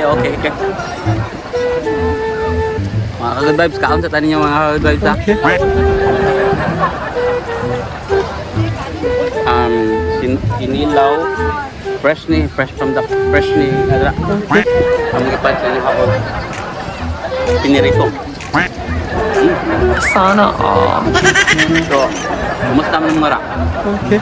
Okay. Mga ka-good vibes, kaon sa tanin niyo, mga ka-good vibes, ha? Kinilaw, fresh ni, fresh from the, fresh ni, ala, ang ipad sa inyo ako, pinirito. Sana all. So, kumusta man mga ra? Okay.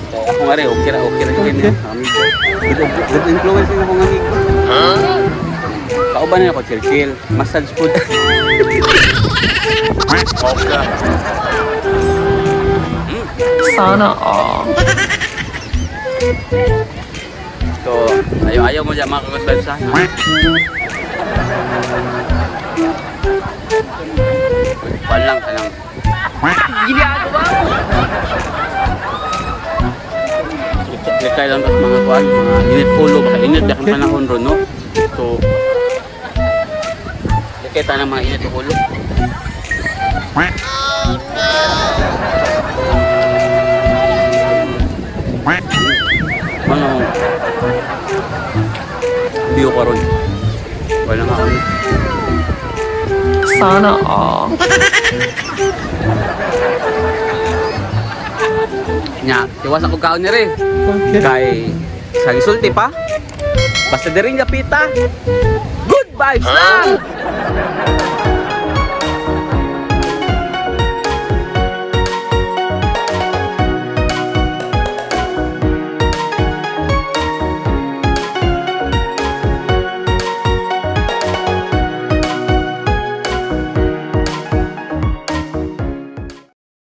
Kaya ako nga rin, okay ra yun eh. Amigo. Good, good influence yung akong amigo. Huh? Kauban na ako, chill chill. Massage food. Okay. Sana all. So, ayaw-ayaw mo dyan, mga ka-good vibes, ha? Kuwan lang, kanang. Ginagawa mo! Likay lang tas mga kuwan, mga init ulo, baka init okay. Ang panahon ron, no? So, likay ta ng mga init ulo. Ano? View ko ron. Wala nga ako. Sana all. Nya, tiwas ako kaon ni rin. Okay. Kay sa gisulti pa. Basta diri nga pita. Good vibes lang.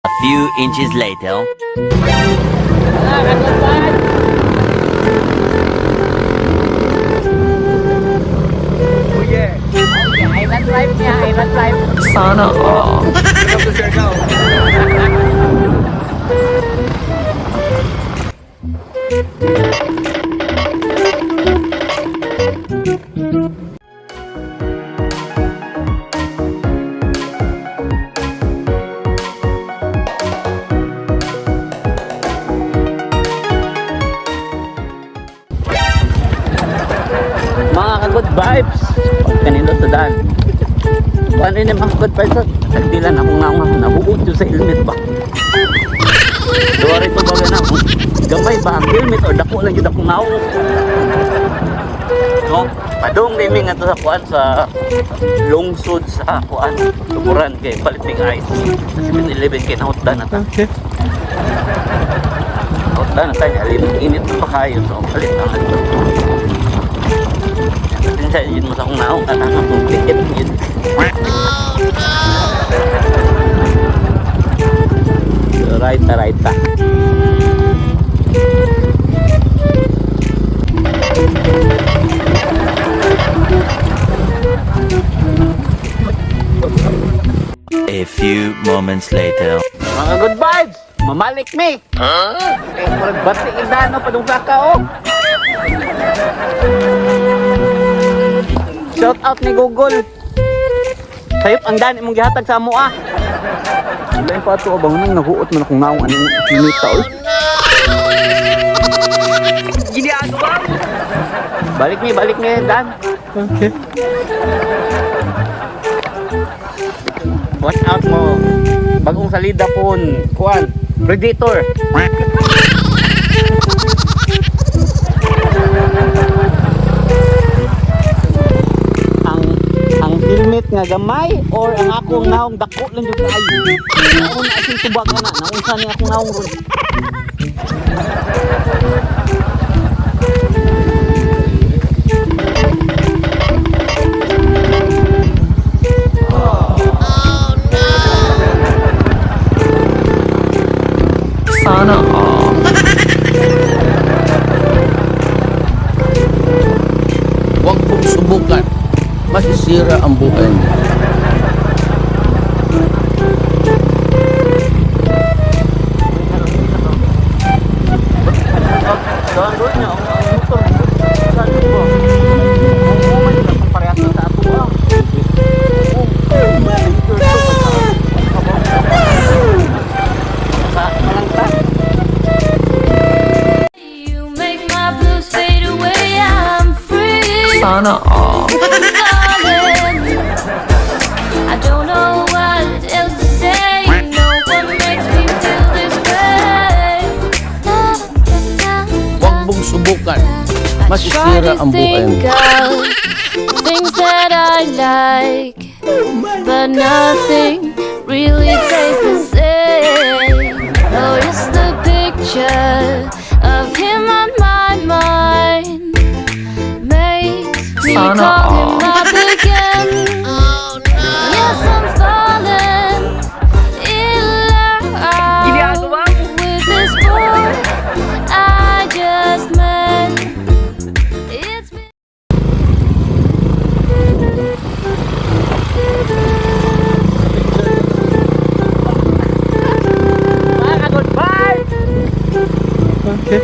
A few inches later. Oh yeah. Island life niya, island life. Sana all. Welcome to Siargao. Mga ka-good vibes, pagkanilo sa daan. Paano yun yung mga good vibes? Tagdilan ako nga nga, nahuot yun sa helmet ba? Duwa rin ito bagay na. Gamay ba ang helmet or dako lang yun akong naong? No, padung ni nga to sa kuan sa lungsod sa kuan Tuburan kay palit ning ice. Sa 7-Eleven kay nahutdan na ta. Okay. Nahutdan na ta niya. Init na pa kayo, so palit na ka dito. Pasensya yun mo sa akong naong at ang akong ticket yun. So, right ta, right ta. A few moments later. Mga good vibes! Mamalik mi! Huh? Eh, murag bati indano, padung ka oh! Shout out ni Google! Sayop ang daan imong gihatag sa amo ah! Lain pa ato abang nang nahuot man akong naong anong sinita oy. Ginagawa mo. Balik mi Dan. Okay. Watch out mo. Bagong salida pon, kuan, Predator. Ang helmet nga gamay or ang akong naong dako lang jud kaayo. Nauna asing tubag ana, naunsa ni akong naong ron. Sana all. Huwag pong subukan. Masisira ang buhay niyo. Doon doon niya, ang motor. Saan ba? Oo, man yun, ang parehas na sa ato ah. Oh my God! Sa malang ta. You make my blues fade. Masisira to ang buhay think mo. of things that I like, but nothing really tastes the same. Oh, it's the picture of him on my mind makes me Sana call him all. Up again. Yes, I'm falling in love Ginagawa mo. With this boy I just met. It's been Mga ka-good vibes! Okay.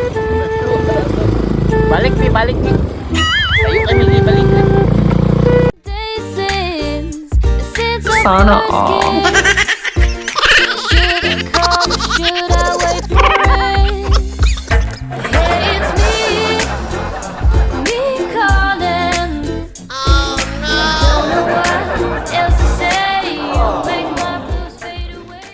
Balik mi, balik mi. Tayo kami, balik mi. Days since our Sana first all. Kiss. Should I call or should I wait for it? Hey, it's me, me calling. Oh no! Don't know what else to say. You make my blues fade away.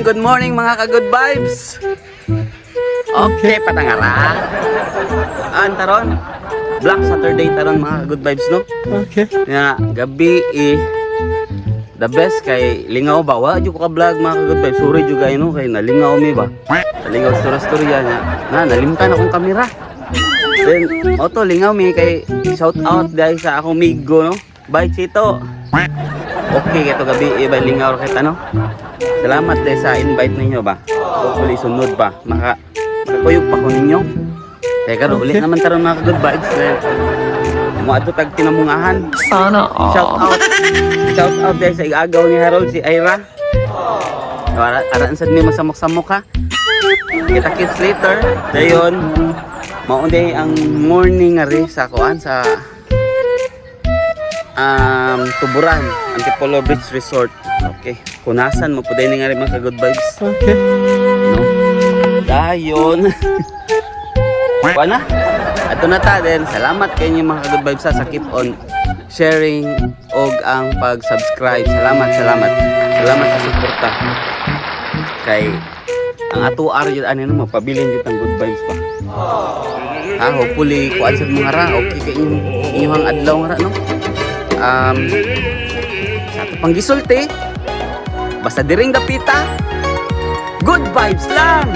Good morning mga ka-good vibes. Okay, patangara. An taron? Black Saturday taron, mga ka-good vibes, no? Okay. Nga gabi eh the best kay lingaw ba, wa jud ko ka vlog, mga ka-good vibes. Sorry jud kayo, no, kay nalingaw mi ba. Nalingaw sa storya niya. Na nalimtan akong kamera. Then auto lingaw mi kay shout out dahil sa akong migo, no. Bye, Chito. Okay kay to gabi eh, ba lingaw ra kita, no. Salamat dahil sa invite ninyo ba. Hopefully sunod pa makakuyog pa ko ninyo. Kaya karon ulit naman taron, mga ka-good vibes. Then moadto tag tinamungahan. Sana Shout all. out. Shout out dahil sa igagaw ni Harold, si Ira. Ara araan sad mi masamok-samok ha. Kita kits later. Dayon mao day ang morning nga ri sa kuan sa Tuburan, Antipolo Beach Resort. Okay. Kunasan mo po din nga rin, mga good vibes. Okay. No? Dayon. Kuan na. Ato na ta din. Salamat kay inyo, mga good vibes, ha, sa keep on sharing og ang pag-subscribe. Salamat, salamat. Salamat sa suporta. Kay ang ato ar yun ano no mapabilin jud ang good vibes pa. Ha, hopefully kuan sa mga ra okay kay inyong inyong adlaw nga ra, no. Sa ato pang gisulti, basta diring dapita, good vibes lang.